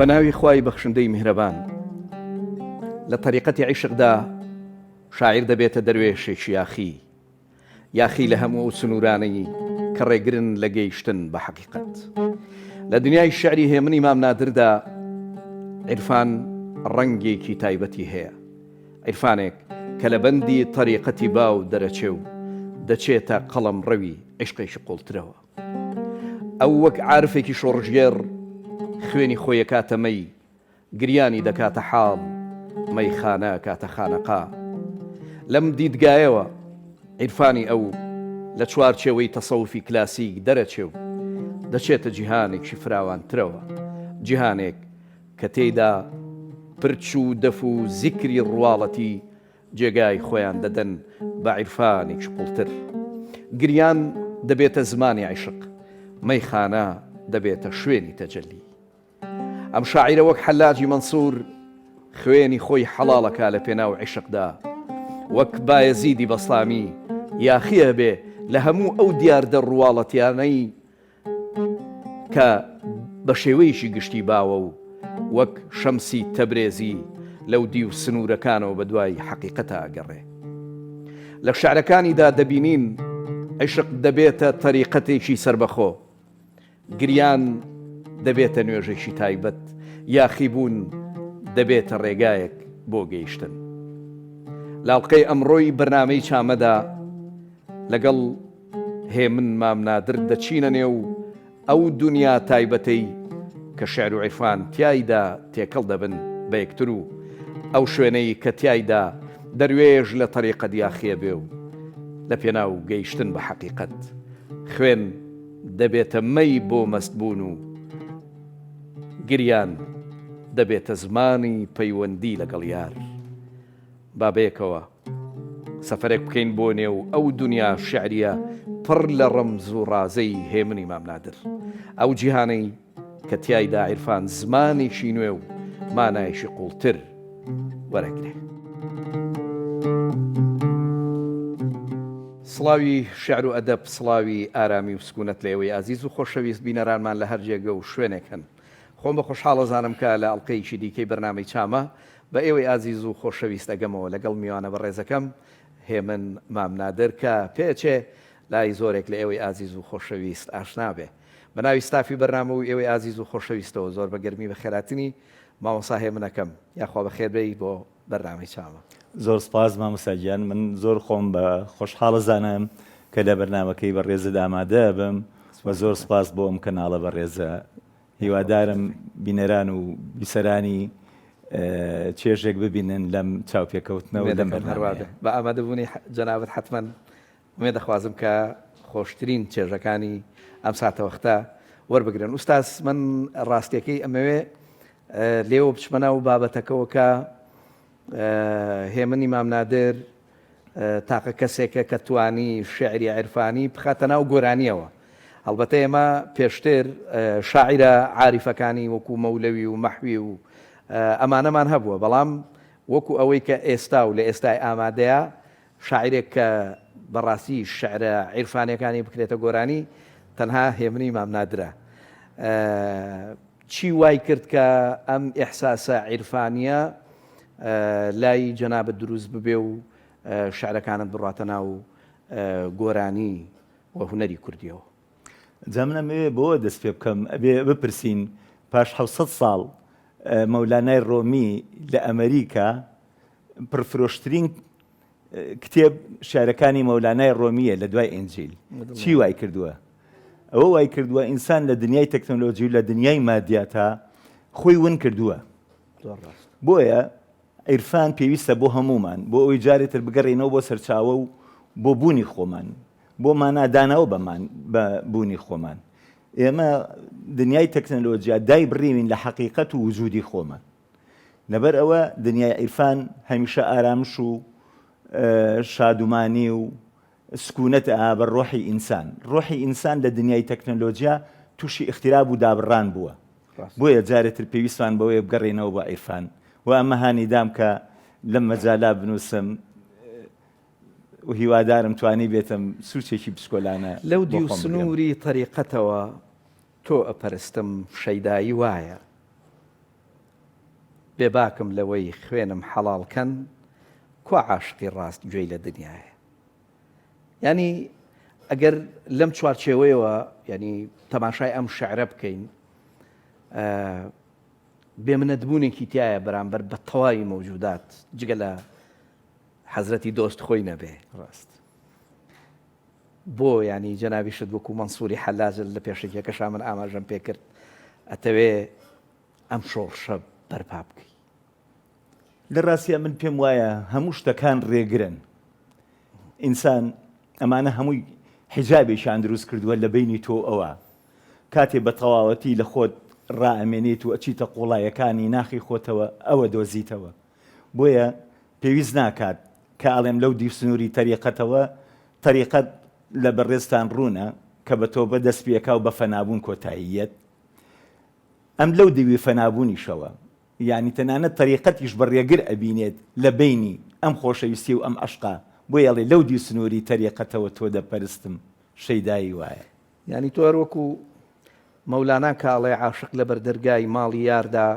بە ناوی خوای بەخشندەی میهرەبان. لە تەریقەتی عیشقدا شاعیر دەبێتە دەروێشێکی یاخی، یاخی لە هەموو ئەو سنوورانەی کە ڕێگرن لە گەیشتن بە حەقیقەت. لە دنیای شیعری هێمنی مام نادردا عیرفان ڕەنگێکی تایبەتی هەیە، عیرفانێک کە لە بەندی تەریقەتی باو دەرەچێ و دەچێتە قەڵەمڕەوی عیشقێکی قووڵترەوە. ئەو وەک عارفێکی شۆڕشگێڕ خوێنی خۆی ئەکاتە مەی، گریانی دەکاتە حاڵ، مەیخانە ئەکاتە خانەقا. لەم دیدگایەوە عیرفانی ئەو لە چوارچێوەی تەسەوفی کلاسیک دەرەچێ و دەچێتە جیهانێکی فراوانترەوە، جیهانێک کە تێیدا پرچ و دەف و زیکری ڕواڵەتی جێگای خۆیان دەدەن بە عیرفانێکی قوڵتر. گریان دەبێتە زمانی عیشق، مەیخانە دەبێتە شوێنی تەجەلی. ئەم شاعیرە وەک حەلاجی مەنسوور خوێنی خۆی حەڵاڵ ئەکا لە پێناو عیشقدا، وەک بایەزیدی بەستامی یاخی ئەبێ لە هەموو ئەو دیاردە ڕواڵەتیانەی کە بە شێوەیەکی گشتی باوە و وەک شەمسی تەبرێزی لەو دیو سنوورەکانەوە بە دوای حەقیقەتا ئەگەڕێ. لە شعرەکانیدا دەبینین عیشق دەبێتە تەریقەتێکی سەربەخۆ، گریان دەبێتە نوێژێکی تایبەت، یاخیبوون دەبێتە ڕێگایەک بۆ گەیشتن. لە ئەڵقەی ئەمڕۆی بەرنامەی چامەدا لەگەڵ هێمن مام نادر دەچینە نێو ئەو دونیا تایبەتەی کە شیعر و عیرفان تیایدا تێکەڵ دەبن بە یەکتر و ئەو شوێنەی کە تیایدا دەروێش لە تەریقەت یاخییە بێ و لە پێناو گەیشتن بە حەقیقەت خوێن دەبێتە مەی بۆ مەستبوون و گریان دەبێتە زمانی پەیوەندی لەگەڵ یار. با بەیەکەوە سەفەرێک بکەین بۆ نێو ئەو دونیا شیعرییە پڕ لە ڕەمز و ڕازەی هێمنی مام نادر. ئەو جیهانەی کە تیایدا عیرفان زمانێکی نوێ و مانایەکی قووڵتر وەرەگرێ. سڵاوی شیعر و ئەدەب، سڵاوی ئارامی و سکونەت لە ئێوەی ئازیز و خۆشەویست بینەرانمان لە هەر جێگە و شوێنێک هەن. خۆم بە خۆشحاڵ ئەزانم کە لە ئەڵقەیەکی دیکەی بەرنامەی چامە بە ئێوەی ئازیز و خۆشەویست ئەگەمەوە لەگەڵ میوانە بەڕێزەکەم هێمن مام نادر کە پێئەچێ لای زۆرێک لە ئێوەی ئازیز و خۆشەویست ئاشنا بێ. بە ناوی ستافی بەرنامە و ئێوەی ئازیز و خۆشەویستەوە زۆر بە گەرمی بەخێراتنی مامۆستا هێمن ئەکەم. یاخوا بەخێر بێی بۆ بەرنامەی چامە. زۆر سپاس مامۆستا گیان من زۆر خۆم بە خۆشحاڵ ئەزانم کە لە بەرنامەکەی بەڕێزت ئامادە ئەبم و زۆر سپاس بۆ ئەم کەناڵە بەڕێزە هیوادارم بینەران و بیسەرانی چێژێک ببینن لەم چاوپێکەوتنە و لەم بەرنامەیە. بە ئامادەبوونی جەنابت حەتمەن ئومێد دەخوازم کە خۆشترین چێژەکانی ئەم ساتەوەختە وەربگرن. ئوستاز من ڕاستیەکەی ئەمەوێ لێوە بچمە ناو بابەتەکەوە کە هێمنی مام نادر تاقە کەسێکە کە توانی شعری عرفانی بخاتە ناو گۆرانیەوە. هەڵبەتە ئێمە پێشتر شاعیرە عاریفەکانی وەکو مەولەوی و مەحوی و ئەمانەمان هەبووە، بەڵام وەکو ئەوەی کە ئێستا و لە ئێستای ئامادەیە شاعیرێک کە بە ڕاستی شعرە عیرفانیەکانی بکرێتە گۆرانی تەنها هێمنی مام نادرە. چی وای کرد کە ئەم ئیحساسە عیرفانیە لای جەنابت دروست ببێ و شعرەکانت بڕاتە ناو گۆرانی و هونەری کوردیەوە؟ جا من ئەمەوێ بەوە دەست پێ بکەم ئەبێ بپرسین پاش 700 ساڵ مەولانای ڕۆمی لە ئەمریکا پڕفرۆشترین کتێب شعرەکانی مەولانای ڕۆمییە لە دوای ئینجیل. چی وای کردووە؟ ئەوە وای کردووە ئینسان لە دنیای تەکنۆلۆژی و لە دنیای مادیاتا خۆی ون کردووە. بۆیە عیرفان پێویستە بۆ هەموومان بۆ ئەوەی جارێ تر بگەڕێینەوە بۆ سەرچاوە و بۆ بوونی خۆمان بۆ مانادانەوە بەمان بە بوونی خۆمان. ئێمە دنیای تەکنەلۆژیا دایبڕیوین لە حەقیقەت و وجودی خۆمان. لەبەر ئەوە دنیای عیرفان هەمیشە ئارامش و شادومانی و سکونەت ئەها بە ڕۆحی ئینسان. ڕۆحی ئینسان لە دنیای تەکنەلۆجیا تووشی ئیغتیراب و دابڕان بووە. بۆیە جارێ تر پێویستمان بەوەیە بگەڕێینەوە بۆ عیرفان و ئەمە هانی دام کە لەم مەجالا بنووسم و هیوادارم توانیبێتم سوچێکی بچکۆلانە لەو دیو سنووری تەریقەتەوە تۆ ئەپەرستم شەیدایی وایە. بێباکم لەوەی خوێنم حەڵاڵ کەن، کوا عاشقی ڕاست گوێی لە دنیایە؟ یانی ئەگەر لەم چوارچێوەیەوە یانی تەماشای ئەم شعرە بکەین بێمنەتبوونێکی تایە بەرامبەر بە تەواوی مەوجودات جگە لە حەزرەتی دۆست خۆی نەبێ ڕاست بۆ ینی جەنابیشت وەکو مەنسووری حەلاج لە پێشەکیەکەشا من ئاماژەم پێکرد ئەتەوێ ئەم شۆڕشە بەرپا بکەی. لە ڕاستیا من پێم وایە هەموو شتەکان ڕێگرن. ئینسان ئەمانە هەمووی حیجابێکیان دروست کردووە لە بەینی تۆ و ئەوا. کاتێ بە تەواوەتی لە خۆت ڕائەمێنیت و ئەچیتە قوڵایەکانی ناخی خۆتەوە ئەوە دۆزیتەوە. بۆیە پێویست ناکات کە ئەڵێم لەو دیو سنووری تەریقەتەوە، تەریقەت لە بەڕێزتان ڕوونە کە بە تۆبە دەست پێکا و بە فەنابوون کۆتایی یەت. ئەم لەو دیوی فەنابوونیشەوە، یانی تەنانەت تەریقەتیش بە ڕێگر ئەبینێت لە بەینی ئەم خۆشەویستی و ئەم عەشقە، بۆیە ئەڵێ لەو دیو سنووری تەریقەتەوە تۆ دەپەرستم، شەیدایی وایە. یانی تۆ هەر وەکو مەولانا کە ئەڵێ عاشق لە بەر دەرگای ماڵی یاردا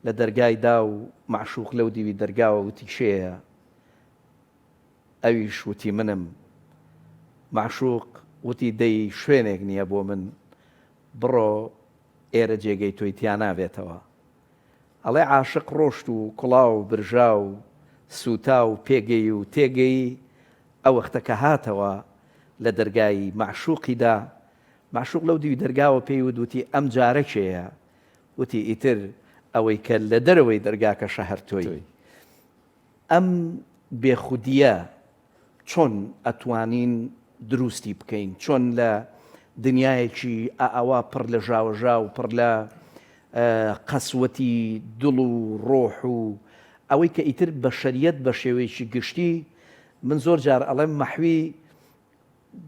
لە دەرگای دا و مەعشوق لەو دیوی دەرگاوە وتی کێیە؟ ئەویش وتی منم. مەعشوق وتی دەی شوێنێک نییە بۆ من بڕۆ ئێرە جێگەی تۆی تیا نابێتەوە. ئەڵێ عاشق ڕۆشت و کوڵاو برژا و سووتا و پێگەی و تێگەی، ئەوەختە کە هاتەوە لە دەرگای مەعشوقی دا، مەعشوق لەو دیوی دەرگاوە پێی وت وتی ئەم جارە کێیە؟ وتی ئیتر ئەوەی کە لە دەرەوەی دەرگاکەشە هەر تۆی. ئەم بێخودییە چۆن ئەتوانین دروستی بکەین؟ چۆن لە دنیایەکی ئاوا پڕ لە ژاوەژاو، پڕ لە قەسوەتی دڵ و ڕۆح و ئەوەی کە ئیتر بەشەریەت بە شێوەیەکی گشتی، من زۆر جار ئەڵێم مەحوی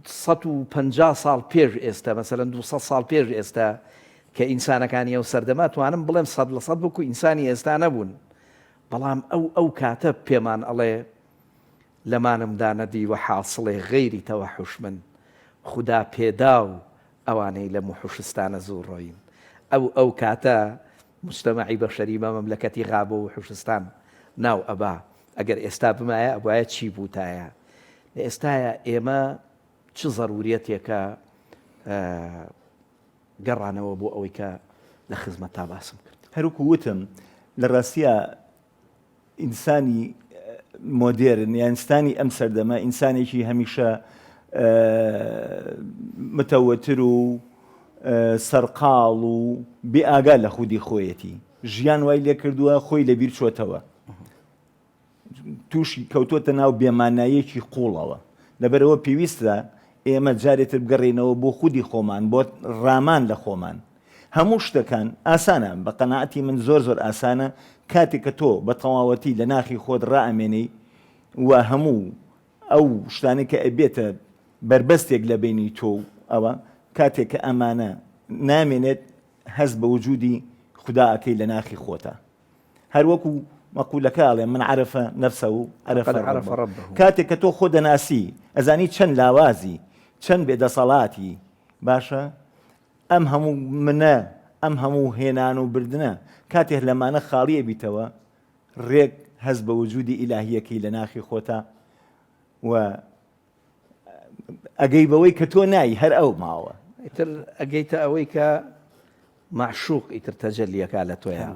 150 ساڵ پێش ئێستا، مەسەلەن 200 ساڵ پێش ئێستا کە ئینسانەکانی ئەو سەردەمە توانم بڵێم سەد لە سەد وەکو ئینسانی ئێستا نەبوون، بەڵام ئەو ئەو کاتە پێمان ئەڵێ لەمانمدا نەدیوە حاسڵێ غەیری تەوەحوش من خودا پێداو ئەوانەی لە موحوشستانە زوو ڕۆین ئەو ئەو کاتە موجتەمەعی بەشەری بە مەملەکەتی غابە و حوشستان ناو ئەبا ئەگەر ئێستا بمایە ئەبوایە چی بووتایە لە ئێستایا ئێمە چ زەروریەتێکە گەڕانەوە بۆ ئەوەی کە لە خزمەتتا باسم کرد. هەروەکو وتم لە ڕاستیا ئینسانی مۆدێرن یا ئینسانی ئەم سەردەمە ئینسانێکی هەمیشە متەوەتر و سەرقاڵ و بێ ئاگا لە خودی خۆیەتی ژیان وای لێ کردووە خۆی لەبیر چۆتەوە تووشی کەوتۆتە ناو بێماناییەکی قوڵەوە لەبەرەوە پێویستە ئێمە جارێتر بگەڕێینەوە بۆ خودی خۆمان بۆ ڕامان لە خۆمان هەموو شتەکان ئاسانە بە قەناعەتی من زۆر زۆر ئاسانە کاتێک کە تۆ بە تەواوەتی لە ناخی خۆت ڕائەمێنی و هەموو ئەو شتانەی کە ئەبێتە بەربەستێک لە بینی تۆ و ئەوە کاتێک کە ئەمانە نامێنێت هەست بە وجودی خودا ئەکەی لە ناخی خۆتا هەر وەکو مەقولەکە ئەڵێ من عرف نفسه عرف ربه کاتێک کە تۆ خۆ دەناسی ئەزانی چەند لاوازی چەند بێدەسەڵاتی باشە ئەم هەموو منە، ئەم هەموو هێنان و بردنە، کاتێ لەمانە خاڵی ئەبیتەوە، ڕێک هەست بە وجودی ئیلاهی ئەکەی لە ناخی خۆتا و ئەگەی بەوەی کە تۆ نای هەر ئەو ماوە. ئیتر ئەگەیتە ئەوەی کە مەعشوق ئیتر تەجەلی ئەکا لە تۆیا،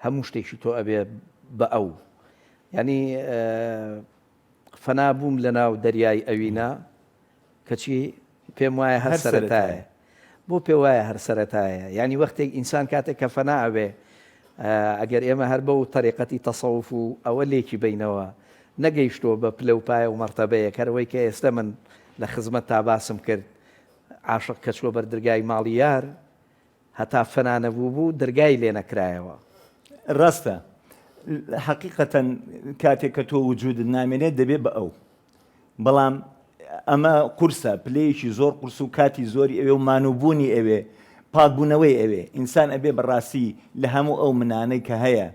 هەموو شتێکی تۆ ئەبێ بە ئەو. یانی فەنا بووم لەناو دەریای ئەوینا، کەچی پێم وایە هەر سەرەتایە. بۆ پێ وایە هەر سەرەتایە؟ یانی وەختێک ئینسان کاتێک کە فەنا ئەبێ، ئەگەر ئێمە هەر بەو تەریقەتی تەسەوف و ئەوە لێکی بەینەوە، نەگەیشتووە بە پلە و پایە و مەرتەبەیەک، هەر ئەوەی کە ئێستە من لە خزمەتتا باسم کرد، عاشق کە چووە بەر درگای ماڵی یار، هەتا فەنا نەبووبوو درگای لێ نەکرایەوە. ڕاستە. حەقیقەتەن کاتێک کە تۆ وجودت نامێنێت دەبێ بە ئەو. بەڵام ئەمە قورسە، پلەیەکی زۆر قورس و کاتی زۆری ئەوێ و مانووبوونی ئەوێ، پاکبوونەوەی ئەوێ. ئینسان ئەبێ بە ڕاستی لە هەموو ئەو منانەی کە هەیە،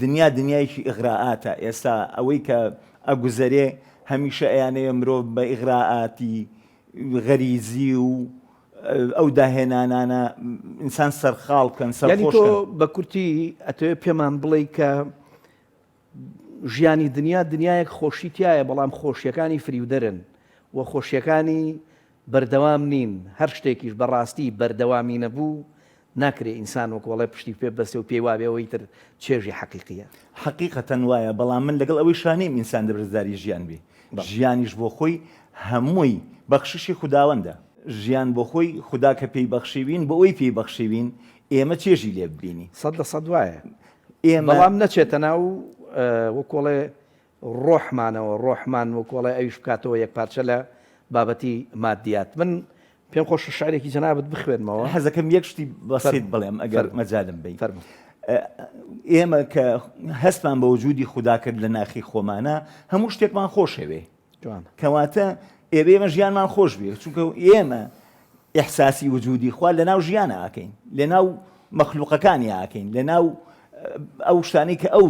دنیا دنیایەکی ئیغرائاتە، ئێستا ئەوەی کە ئەگوزەرێ هەمیشە ئەیانەوێ مرۆڤ بە ئیغرائاتی غەریزی و. ئەو داهێنانانە ئینسان سەرخاڵ بکەن یانی سەرخۆش تۆ کەن. بە کورتی ئەتەوێ پێمان بڵێی کە ژیانی دنیا دنیایەک خۆشی تیایە بەڵام خۆشیەکانی فریودەرن و خۆشیەکانی بەردەوام نین هەر شتێکیش بەڕاستی بەردەوامی نەبوو ناکرێ ئینسان وەکو ئەڵێ پشتی پێ ببەستێ و پێی وابێ ئەوە ئیتر چێژی حەقیقیە. حەقیقەتەن وایە بەڵام من لەگەڵ ئەوەیشا نیم ئینسان دەبرزداری ژیان بێ ژیانیش بۆ خۆی هەمووی بەخششی خوداوەندە. ژیان بۆ خۆی خودا کە پێی بەخشیوین بۆ ئەوەی پێی بەخشیوین ئێمە چێژی لێ ببینی. 100% وایە ئێمە. بەڵام نەچێتە ناو وەکو ئەڵێ ڕۆحمانەوە، ڕۆحمان وەکۆڵێ ئەویش بکاتەوە یەکپارچە لە بابەتی مادیات. من پێم خۆشە شعرێکی جەنابت بخوێنمەوە. حەزەکەم یەک شتی بەسیت بڵێم ئەگەر مەجالم بەی. فەرموو. ئێمە کە هەستمان بە وجودی خودا کرد لە ناخی خۆمانە هەموو شتێکمان خۆشەوێ. جوانە. کەواتە ئێبێ ئێمە ژیانمان خۆش بێ چونکە ئێمە ئیحساسی وجودی خوا لە ناو ژیانە ئەکەین لە ناو مەخلوقەکانی ئەکەین لە ناو ئەو شتانەی کە ئەو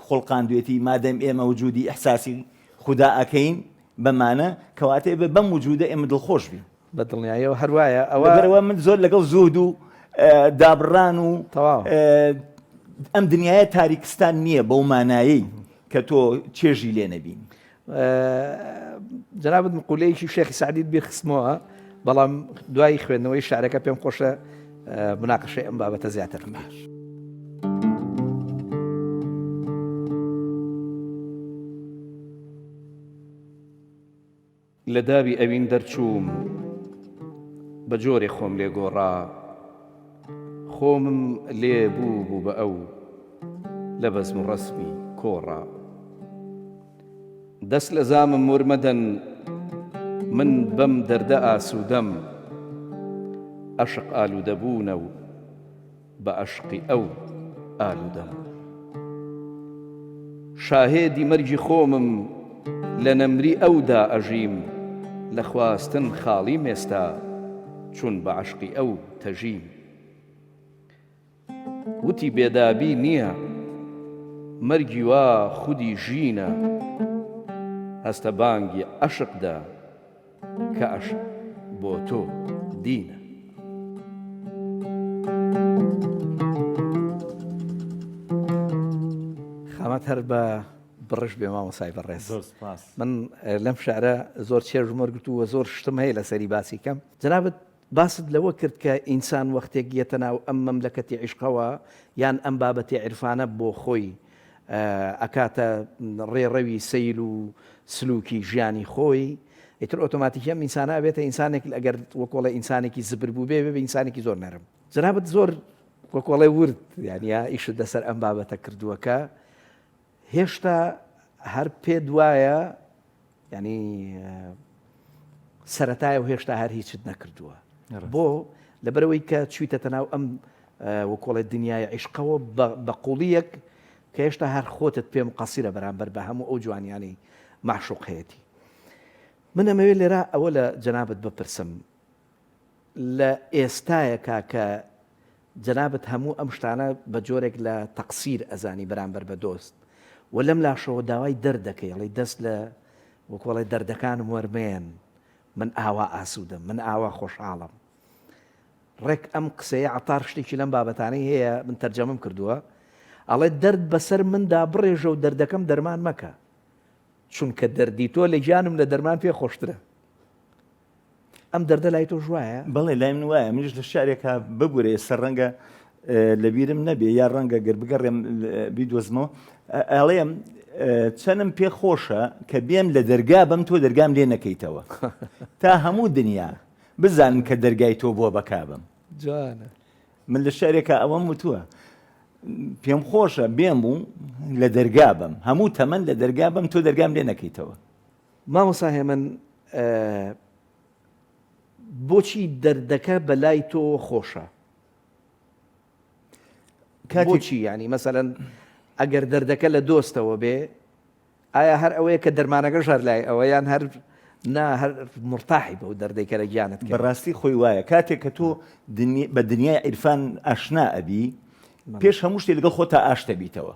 خوڵقاندوێتی مادەم ئێمە وجودی ئیحساسی خودا ئەکەین بەمانە کەواتە ئێمە بەم وجودە ئێمە دڵخۆش بین. بە دڵنیاییەوە هەر وایە ئەوە. لەبەرئەوە من زۆر لەگەڵ زوهد و دابڕان و تەواو. ئەم دنیایە تاریکستان نییە بەو مانایەی کە تۆ چێژی لێ نەبینی. جەنابت مقولەیەکی شێخی سەعدیت بیر خستمەوە بەڵام دوای خوێندنەوەی شعرەکە پێم خۆشە مناقەشەی ئەم بابەتە زیاتر باش. لە داوی ئەوین دەرچووم بە جۆرێ خۆم لێ گۆڕا خۆمم لێ بوو بوو بە ئەو لە بەزم و ڕەسمی کۆڕا دەست لە زامم ورمەدەن من بەم دەردە ئاسوودەم ئەشق ئالوودەبوونە و بە ئەشقی ئەو ئالوودەم. شاهێدی مەرگی خۆمم لە نەمری ئەودا ئەژیم لە خواستن خاڵیم ئێستا چون بە عەشقی ئەو تەژیم. وتی بێدابی نییە مەرگی وا خودی ژینە هەستە بانگی عەشق دە کە عەشق بۆ تۆ دینە. خامەت هەر بە بڕش بێ مامۆسای بەڕێز. زۆر سپاس. من لەم شعرە زۆر چێژم وەرگرتوو و زۆر شتم هەیە لەسەری باسی کەم. جەنابت باست لەوە کرد کە ئینسان وەختێک یەتە ناو ئەم مەملەکەتی عیشقەوە یان ئەم بابەتی عیرفانە بۆ خۆی ئەکاتە ڕێڕەوی سەیل و سلوکی ژیانی خۆی ئیتر ئۆتۆماتیکی ئەم ئینسانە ئەبێتە ئینسانێک ئەگەر وەکۆڵێ ئینسانێکی زبر بووبێ بێ بە ئینسانێکی زۆر نەرم. جەنابت زۆر وەکۆڵێ ورد یانی ئیشت لەسەر ئەم بابەتە کردووە کە هێشتا هەر پێت وایە یانی سەرەتایە و هێشتا هەر هیچت نەکردووە بۆ لەبەرەوەی کە چویتەتە ناو ئەم وەکۆڵێ دنیای عیشقەوە بە قوڵیەک کە هێشتا هەر خۆتت پێم قەسیرە بەرامبەر بە هەموو ئەو جوانیانەی معشوق هەیەتی من ئەمەوێت لێرە ئەوە لە جەنابت بپرسم لە ئێستایەکا کە جەنابت هەموو ئەم شتانە بە جۆرێک لە تەقسیر ئەزانی بەرامبەر بە دۆست و لەم لاشەوە داوای دەرد دەکەی ئەڵێی دەست لە وەکو ئەڵێ دەردەکانم وەرمەیەن من ئاوا ئاسوودەم من ئاوا خۆشحاڵم ڕێک ئەم قسەیە عەتار شتێکی لەم بابەتانەی هەیە من تەرجەمەم کردووە ئەڵێ دەرد بەسەر مندا بڕێژە و دەردەکەم دەرمان مەکە چونکە دەردی تۆ لە گیانم لە دەرمان پێ خۆشترە ئەم دەردە لای تۆش وایە؟ بەڵێ لای من وایە منیش لە شعرێکا ببورە ئێستا ڕەنگە لەبیرم نەبێ یا ڕەنگە گەر بگەڕێم بیدۆزمەوە ئەڵێم چەنم پێ خۆشە کە بێم لە دەرگا بم تۆ دەرگام لێ نەکەیتەوە تا هەموو دنیا بزانن کە دەرگای تۆ بووە بەکابم جوانە من لە شعرێکا ئەوەم وتووە پێم خۆشە بێم و لە دەرگا بم هەموو تەمەن لە دەرگا بم تۆ دەرگام لێ نەکەیتەوە مامۆستا هێمن بۆچی دەردەکە بەلای تۆوە خۆشە؟ بۆچی یانی مەسەلەن ئەگەر دەردەکە لە دۆستەوە بێ ئایا هەر ئەوەیە کە دەرمانەکەش هەر لای ئەوە یان هەر نا هەر مرتاحی بەو دەردەی کە لە گیانت کرد؟ بەڕاستی خۆی وایە کاتێک کە تۆ بە دنیای عیرفان ئاشنا ئەبی پێش هەموو شتێ لەگەڵ خۆتا ئاشت ئەبیتەوە.